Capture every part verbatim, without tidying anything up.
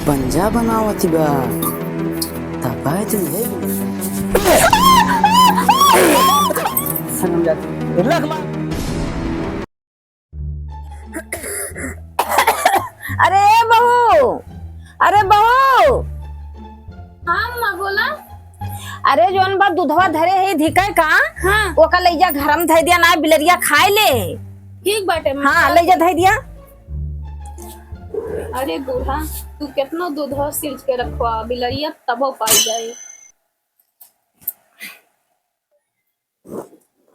पंजा बनावत बा। तबाय तो है। शर्म जाती। लख मार। अरे बहू, अरे बहू। हाँ अम्मा, बोला। अरे जौन बा दुधवा धरे है धिके का, हाँ। ओका लइजा घर में धइ दिया ना, बिलरिया खाइ ले। ठीक बाटे अम्मा। हाँ, लइजा धइ दिया। अरे बूढ़ा, तू केतनो दुधवा सिरज के रखवा, बिलरिया तबो पाइ जाए।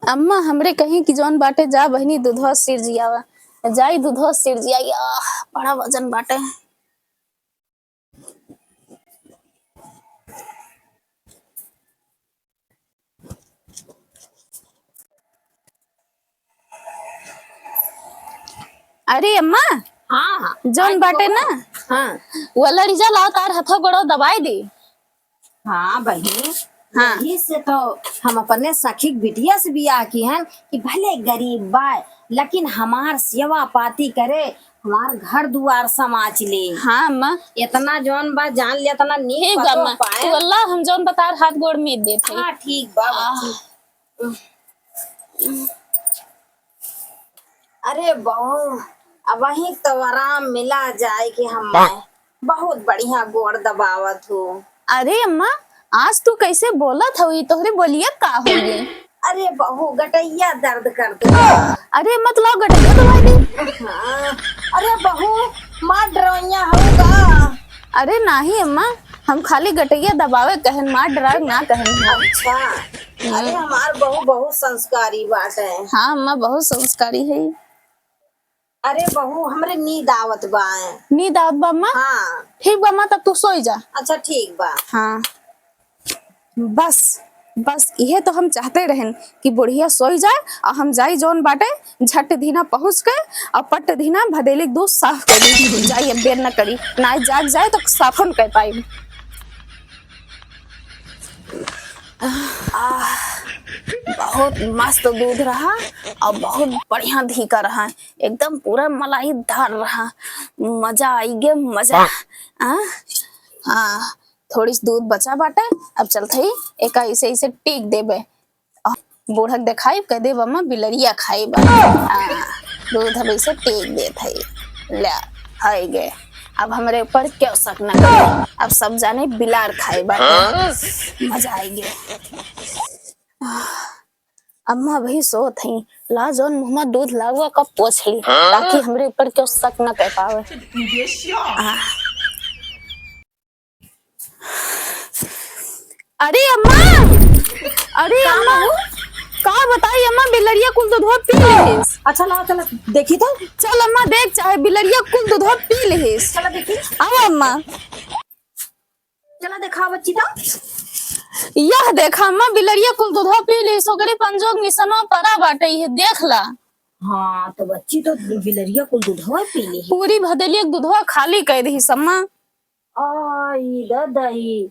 अम्मा हमरे कहीं कि जौन बाटे जा बहिनी दुधवा सिरजियावा, जाई दुधवा सिरजियाई। आह, बड़ा वजन बाटे। अरे अम्मा, हाँ, हाँ। जौन आज बाटे को-, ना, हाँ। वो लड़ीजा लाओ तार हथो गोड़ो दबाई दी। हाँ बहिनी, हाँ। यही से तो हम अपने सखी के बिटिया से बियाह की हन कि भले गरीब बा, लेकिन हमार सेवा पाती करे, हमार घर दुआर समाज ले। हाँ अम्मा। इतना जौन बा जान ले, इतना नीक ठीक बा पतो अम्मा। पाए। तू अल्लाह हम जौन बतार हाथ गोड़ मीद देत हई। हाँ ठीक बा आह। बच्ची। अरे बहू, अबहीं तो आराम मिला जाए कि हम बहुत बढ़िया गोड़ दबावत हो। अरे अम्मा, आज तू कैसे बोलत हऊ? ई तोहरे बोलिया का हो गए? अरे बहू, गटैया दर्द कर दे। अरे अम्मा, तो लाओ गटैया दबाई दी। हाँ। अरे बहू, मार डरवैया होगा। अरे नाही अम्मा, हम खाली गटैया दबावे कहन, मार डरावे ना कहन है। अच्छा। अरे हमार बहू बहुत संस्कारी बाटे। हाँ अम्मा, बहुत संस्कारी है। अरे बहू, हमरे नींद आवत बा। नींद आवत बा अम्मा? हाँ। ठीक बा अम्मा, तब तू सोई जा। अच्छा ठीक बा। हाँ। बस, बस इहे तो हम चाहते रहन कि बुढ़िया सोई जाए और हम जाई जौन बाटे झट धीना पहुँच के और पट धीना भदेली के दूध साफ कर दी। जाई अब देर न करी, ना जाग जाए तो साफो न कर पाई। आह, बहुत मस्त दूध रहा और बहुत बढ़िया धिका रहा, एकदम पूरा मलाईदार रहा। मजा आई गे मजा। आ? हाँ, थोड़ी सी दूध बचा बाटे, अब चलत हई एका ऐसे ऐसे टीक देबे। आ, बूढ़क देखाई, कह देब अम्मा बिलरिया खाई बा। आ, दूध अब ऐसे टीक देत हई। ले, आई गे। अब हमरे ऊपर क्यों शक न करे, अब सब जाने बिलार खाई बा। मजा आई गे। आ, अम्मा अबही सोत हई, ला जौन मुँह में दूध लागवा का पोछ ली, ताकि हमरे ऊपर क्यों शक न कर पावे। आ, अरे अम्मा, अरे का अम्मा, बहू? का बताई अम्मा, बिलरिया कुल दूधवा पी लेहिस। अच्छा लाओ, चला देखी तो। चल अम्मा देख, चाहे बिलरिया कुल दूधवा पी लेहिस। चला देखी। आओ अम्मा। चला देखा बच्ची तो। यह देखा अम्मा, बिलरिया कुल दूधवा पी लेहिस, ओकरे पंजोग निसनवा परा बाटे, ये देख ला। हाँ, तो बच्ची तो बिलरिया कुल दूधवा पी लेहिस। पूरी भदेलिया के दूधवा खाली कर देहिस अम्मा। आई दादा, ई,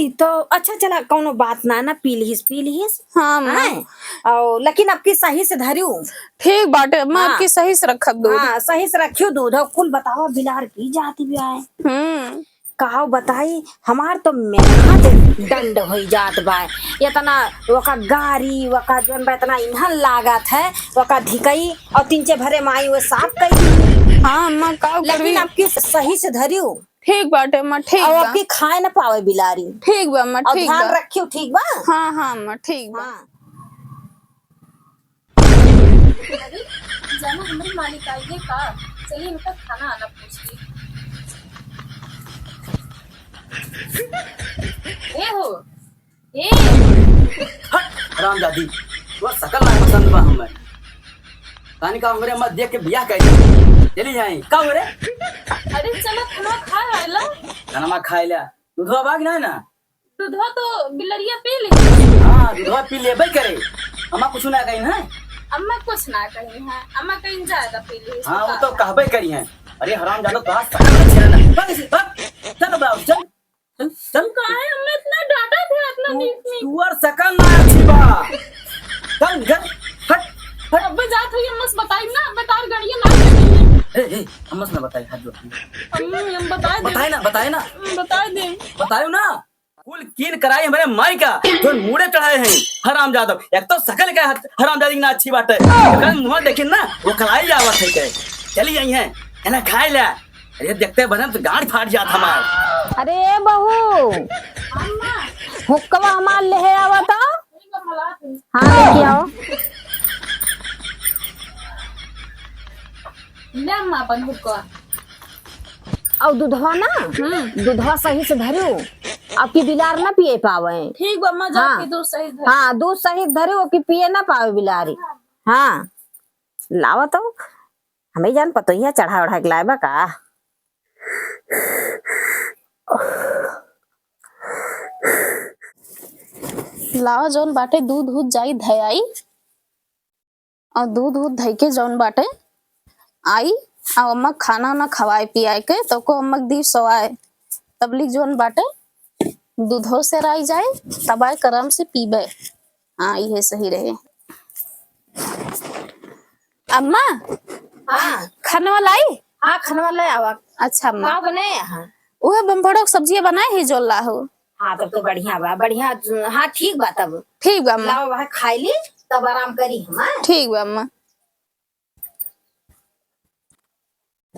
ई तो अच्छा, चला, कौनो बात ना, ना, पी लिहिस, पी लिहिस। हाँ, अम्मा। हैं? और लेकिन अबकी सही से धरियो। ठीक बाटे, अम्मा, हाँ। अबकी सही से रखब दूध। हाँ, सही से रखियो दूध। और कुल बतावा, बिलार पी जाती भी आए। हम्म। काव बताई, हमार तो मेहनत डंड होई जात बा। इतना ओका गारी, ओका जौन बा, इतना ईंधन लागत है, ओका धिकई और तीन चे भरे माई वो साफ कई दी। हाँ, अम्मा, काव लेकिन करबी? अबकी सही से धरियो। ठीक बाटे, अम्मा, ठीक और बा। अबकी खाए न पावे बिलारी। ठीक बा, अम्मा, और ठीक ध्यान बा। रखियो, ठीक बा? हाँ, हाँ, अम्मा, ठीक बा। हाँ। अरे, जाना हमरी मालिक आई है का? चलिए इनका खाना आना पूछ ली। ए हो, ए। हट, हरामजादी, तोर सकल ना पसंद बा हमें। तानी का हमरे मत देख के बियाह कर दे। चली जाए, का हो रे? अरे चला खाना खा आइला। खाना खा ले, दूधवा बाग ना ना। दूधवा तो बिलरिया पी ली। हाँ, दूधवा पी लेबे करे। अम्मा कुछ ना कही ना। अम्मा कुछ ना कही है, अम्मा कहीं ज्यादा पी ली। हाँ, वो तो कहबे करी है। अरे हरामजादा, तो आज सकल में छेड़ा ना। भाग इसे, भाग। चल बाबू, चल। चल, चल। काहे अम्मा इतना डांटा थे, इतना तू, नीक नीक? तू और सकल ना अच्छी बा। चल, चल, हट, हट। अब्बे जात हुई, अम्मा से बताई ना, अब्बे तार गड़िया ना चली। ए, ए, अम्मा से ना बताई, हाथ जोड़ के। अम्मा, हम बताए दे। बताए ना, बताए ना। हम बताए दे। बतायो ना। कुल कीन कराई हमरे माई का, जो मूड़े चढ़ाए हैं, हरामजादव। एक तो सकल का हरामजादी ना अच्छी बाटे। अगर मुँह देखिन ना, वो कलाई आवत है के। चली आई हैं, इन्हें खाए ले। अरे देखते बनन तो गांड फाट जात हमार। अरे बहू, हुक्कवा हमार लेहे आवा तो। हाँ, लेके आओ। ले अम्मा अपन हुक्का। और दूधवा ना, हम्म। दूधवा सही से धरू, अब की बिलार ना पिए पावे। ठीक बा अम्मा, जा हाँ। के दूध सही से धरू। हाँ, दूध सही से धरू, अब की पिए ना पावे बिलारी। हाँ, लावा तो, हमें जान पतोहिया चढ़ा ओढ़ा के लाए बा का। लावा जौन बाटे दूध दूध जाई धयाई। और दूध दूध धई के जौन बाटे आई, और अम्मा खाना ना खवाए पियाए के, तो को अम्मा दी सोआए। तबलिक जौन बाटे दूधो से राई जाए, तबाए करम से पीबे। हाँ, इहे सही रहे। अम्मा, हाँ। खानवा लाई? हाँ, खानवा ले आवा। अच्छा अम्मा। का बनाए यहाँ? उहे बम्फड़ो के सब्जिया बनाए ही जो लाहो। हाँ, तब तो बढ़िया बा, बढ़िया। हाँ, ठीक बा तब। ठीक बा अम्मा। लाओ, वह खाई ली, तब आराम करी हम, हाँ? ठीक बा अम्मा।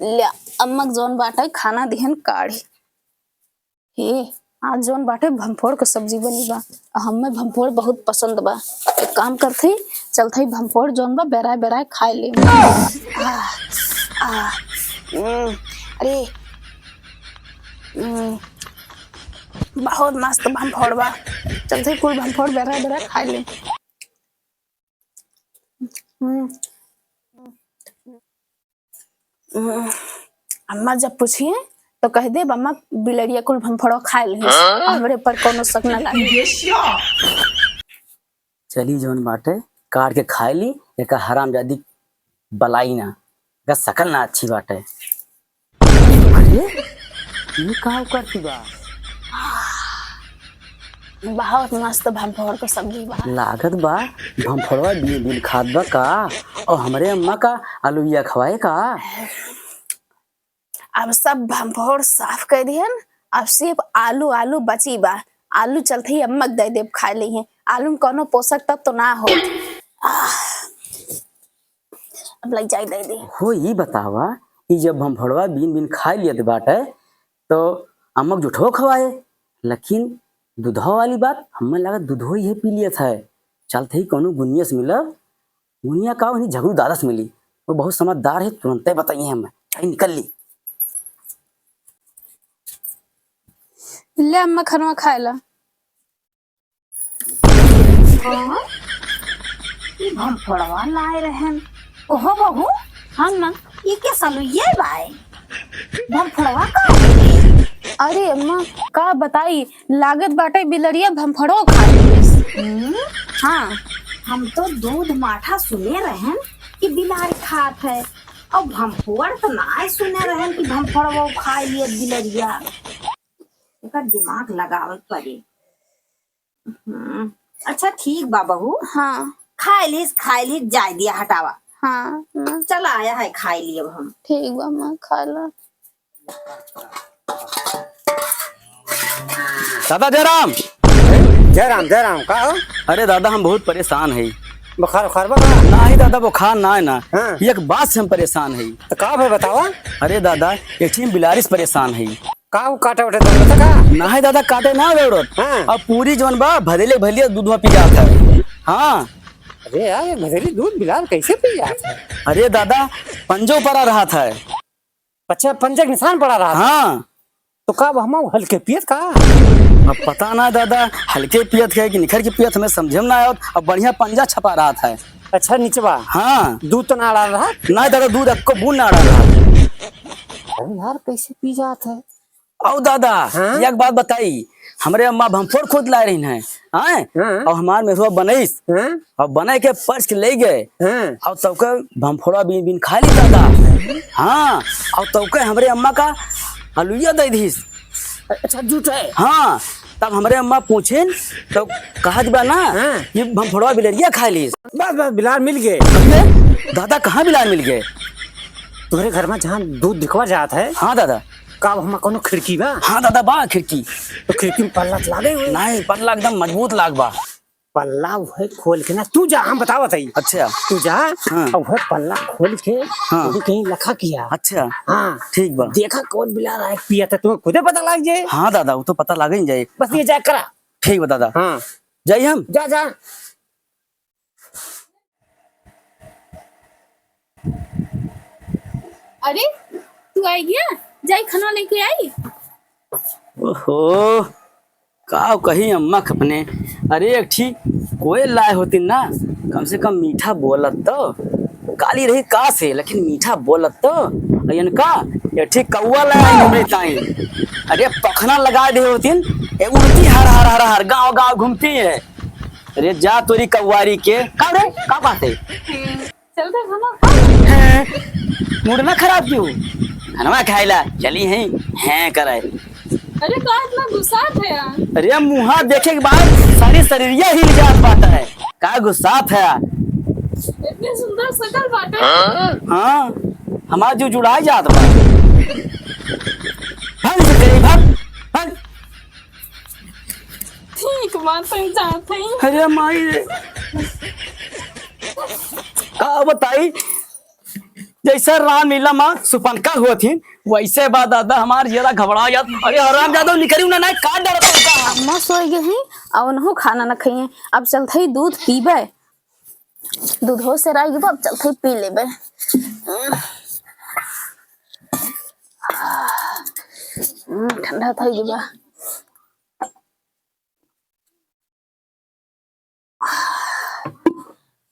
ल्या, अम्मा के जौन बाटे खाना दिहन काढ़ी। हे, आज जौन बाटे भमफोड़ के सब्जी बनी बा। आ हमें भमफोड़ बहुत पसंद बा। एक काम करथी, चलथी भमफोड़ जौन बा बेराए बेराए खाए ले। आ, आ, हम्म, अरे, हम्म, बहुत मस्त भमफोड़ बा। चलथी कुल भमफोड़ बेराए बेराए खाए ले। हम्म। हम्म, अम्मा जब पूछिए तो कह देब, "अम्मा, बिलरिया कुल भमफड़वा खाए लिहिस।" हाँ? हमरे पर कोनो शक न लागे। चली जौन बाटे, काट के खाए ली, एका हरामजादी बलाई ना, एका शकल ना अच्छी बाटे। अरे, ये का करती बा? बहुत मस्त भमफोड़ के सब्जी बा। लागत बा भमफोड़वा बीन बीन खात बा का? और हमरे अम्मा का आलूया खवाए का? अब सब भमफोड़ साफ कर दिहन, अब सिर्फ आलू, आलू बची बा। आलू चलते ही अम्मा के दे देब खाए ली हैं। आलू में कोनो पोषक तत्व तो ना हो। आह, अब लग जाए दे दे। हो, ई बतावा, ई जब भमफोड़वा बीन बीन खाए लियत बाटे, तो अम्मा के जुठो खवाए, लेकिन दूधवा वाली बात, हमें लगा दूधो ही पी लियत है। चलते ही कोनो गुनिया से मिलब, गुनिया का उन्हीं झगड़ू दादा से मिली, वो बहुत समझदार है, तुरंते बताइए हमें। चल निकल ली। ले अम्मा खनवा खाए ला। हाँ? ई भमफोड़वा लाए रहन। ओहो बहू, हाँ माँ। ई के सलुइये बाय? भमफोड़वा का? अरे अम्मा, का बताई, लागत बाटे बिलरिया भमफोड़ो खा लेस। हम्म? हाँ, हम तो दूध माठा सुने रहन कि बिलार खात है, और भमफोड़ तो ना सुने रहन कि भमफोड़वा खा लिए बिलरिया। एकर दिमाग लगावल पड़ी। हम्म, अच्छा ठीक बा बहू। हाँ। खाए लीस, खाए लीस, जाए दिया, हटावा। हाँ, हाँ। चला आया है, खाए लिए अब हम। ठीक बा माँ, खा ला। दादा जयराम। जयराम, जयराम, का हो? अरे दादा, हम बहुत परेशान है। बुखार उखार बा का? नाही दादा, बुखार ना है ना। हाँ। एक बात से हम परेशान है। तो का भाई बतावा? अरे दादा, एक ठिन बिलारिस परेशान है। का उ काटे उठे दौड़त का? नाही दादा, काटे ना दौड़त। हाँ। अब पूरी जौन बा, भदेले भलिया दूधवा पी जात है। हाँ। अरे यार, ये भदेली दूध बिलार कैसे पी जात है? अरे दादा, पंजो पड़ा रहत है। अच्छा, पंजे के निशान पड़ा रहत है? हाँ। तो का अब हम हल्के पियत का? अब पता ना दादा, हल्के पियत है कि निखर के पियत, हमें समझे में ना आवत। अब बढ़िया पंजा छपा रहत है। अच्छा, निचवा? हाँ। दूध तो ना अड़ा रहा? ना दादा, दूध अक्को बूंद ना अड़ा रहा। अरे यार, कैसे पी जात है? औ दादा, हाँ? एक बात बताई, हमरे अम्मा भमफोड़ खोद लाए रही हैं, हैं? हाँ। और हमार मेहरुआ बनईस, हाँ? और बनाए के परस के ले गए, हाँ। और तौके भमफोड़वा बीन बीन खा ली दादा, हाँ, और तौके हमरे अम्मा का अलुइया दे दीस। अच्छा, झूठ है? हाँ, तब हमरे अम्मा पूछिन, तो कहत बा ना हाँ। कि भमफोड़वा बिलरिया खा लीस। बस, बस, बिलार मिल गए। अरे, दादा, कहाँ बिलार मिल गए? हमरे घर में जहाँ दूध दिखवा जात है। हाँ दादा। का वहाँ कौनो खिड़की बा? हाँ दादा, बा खिड़की। तो खिड़की में पल्ला तो लागे हुए। नहीं, पल्ला एकदम मजबूत लाग बा। पल्ला वह खोल के ना, तू जा, हम बतावत हई। अच्छा। तू जा, हाँ। और वह पल्ला खोल के हाँ। वही कहीं लखा किया। अच्छा। हाँ। ठीक बा। देखा कौन बिलार आए पिया था, तुम्हें खुदे पता लग जाए। हाँ दादा, वो तो पता लागे ही जाए। बस ये जा करा। ठीक बा दादा। हाँ। जाई हम? जा, जा। अरे, तू आई गया? जाई खाना लेके आई। ओहो, का कही अम्मा के अपने। अरे, एक ठी कोयल लाए होती ना, कम से कम मीठा बोलत तो। काली रही का से, लेकिन मीठा बोलत तो। अ इनका एक ठी कौआ लाए आई हमरे ताई। अरे, पखना लगा दे होती, ए उड़ती हर हर हर हर गाँव गाँव घूमती है। अरे जा तोरी कौआरी के। का रे? का बात है? चल रे खाना खा। हैं? मूड ना खराब क्यों? खाना खाइला चली हैं, हैं करे। अरे का इतना गुस्सात है यार? अरे मुँहा देखे के बाद सारी शरीरिया हिल जात बात है। का गुस्सात है? इतनी सुंदर शकल बाटे। हाँ, हमार जो जुड़ा जात बा। भाग से कहीं भाग, भाग। ठीक बात है, जात है। अरे माई रे। का बताई, जैसे रामलीला मा सुपनका होथिन, वैसे बा दादा हमार जियरा घबरा जात। अरे हराम जादो निकरी उन्हें नहीं, का डर पड़ता है? अम्मा सोई गई हैं, और उनहु खाना न खाइए। अब चलत ही दूध पीबे, दूधो से राई गबा, अब चलत ही पी लेबे। हम्म, ठंडा था ये बा।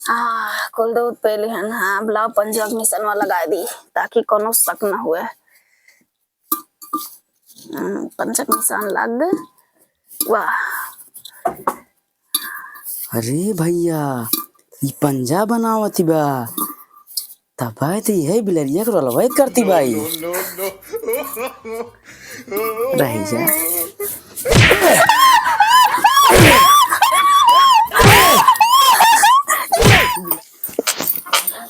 आह, कुल दूध पी लिहन। हाँ, अब लाओ पंजाब मिशन वाला लगाए दी, ताकि कोनो शक न हुए। हम्म, पंजाब मिशन लग गए। वाह। अरे भैया, ई पंजा बनावत बा। तब तो यही बिलरिया के रोलवा करती बाई। रह जा।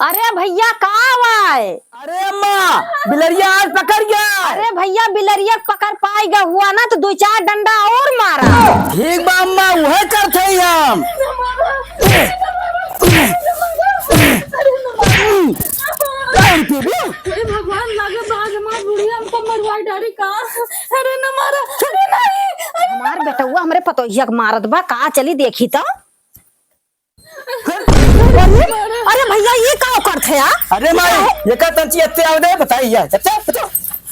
अरे भैया, का बाय? अरे अम्मा, बिलरिया आज पकड़ गया। अरे भैया, बिलरिया पकड़ पाई गया हुआ ना तो दो चार डंडा और मारा। ठीक बा अम्मा, उहे करत हई हम। अरे भगवान, लागे बाज हमार बुढ़िया हमको मरवा डारी का। अरे न मारा, अरे नहीं, अरे हमार बेटउआ हमरे पतोहिया के मारत बा, का चली देखी तो। अरे, अरे भैया, ये का करत है यार? अरे माई, ये का तंची एत्ते आवे दे, बताई यार, चचा, चचा।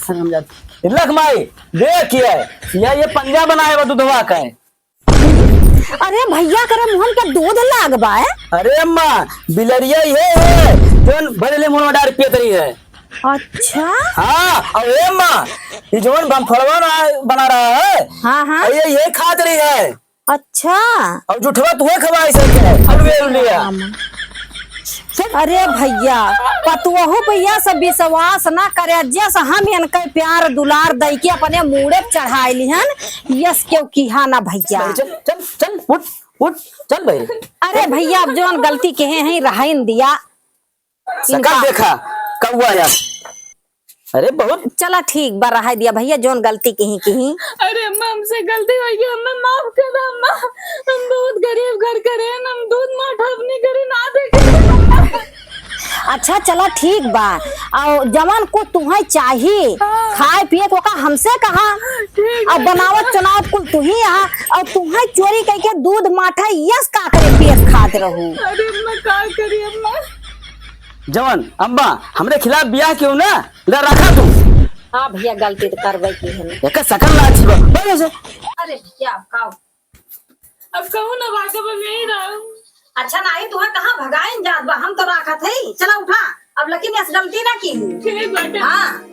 शर्म जात। लख माई, देख ये, ये, ये पंजा बनाए बा दूधवा का है। अरे भैया, करे मुहन के दूध लाग बा है। अरे अम्मा, बिलरिया ये है, जौन भले मुहन में डार पियत रही है। अच्छा। हाँ, और ए अम्मा, ये जौन बमफड़वा ना बना रहा है, हाँ, हाँ। और ये, ये खात रही है। अच्छा। और जुठवा तुहे खवाई से के, अलवे उलिया। अरे भैया, पतुअहू भैया सब विश्वास ना करे, जस हम इनके प्यार दुलार दई के अपने मूड़े पे चढ़ाई लिहन, यस क्यों किहा ना भैया। चल, चल, चल, उठ, उठ, चल भाई। अरे भैया, अब जौन गलती कहे हैं, रहाइन दिया। सकल इनका देखा, कौआ यार। अरे बहुत। चला ठीक बा, रहाई दिया भैया, जौन गलती किही किही। अरे अम्मा, हमसे गलती होइ गई, हमें माफ कर दे अम्मा। हम बहुत गरीब घर के रहे, हम दूध माठा अपने घरे ना देखे। अच्छा चला ठीक बा, और जवन कुछ तुहे चाही हाँ। खाए पिए को का हमसे कहा, ठीक अब है। बनावत चुनावत कुल तुही यहाँ, और तुहे चोरी करके दूध माठा यस का करे पियत खात रहू। अरे अम्मा का करी अम्मा। जवन अम्मा हमरे खिलाफ बियाह कियो ना, ले रखा तू। हाँ भैया, गलती तो करबे की है। एकर सकल ना अच्छी बा। बोलो से। अरे भैया, अब का? अब कहूँ ना भागब, अब यहीं रहब। अच्छा, नाही, तुहे कहाँ भगाइन जात बा? हम तो राखत है। चला उठा, अब लेकिन यस गलती ना की। ठीक बाटे। हाँ।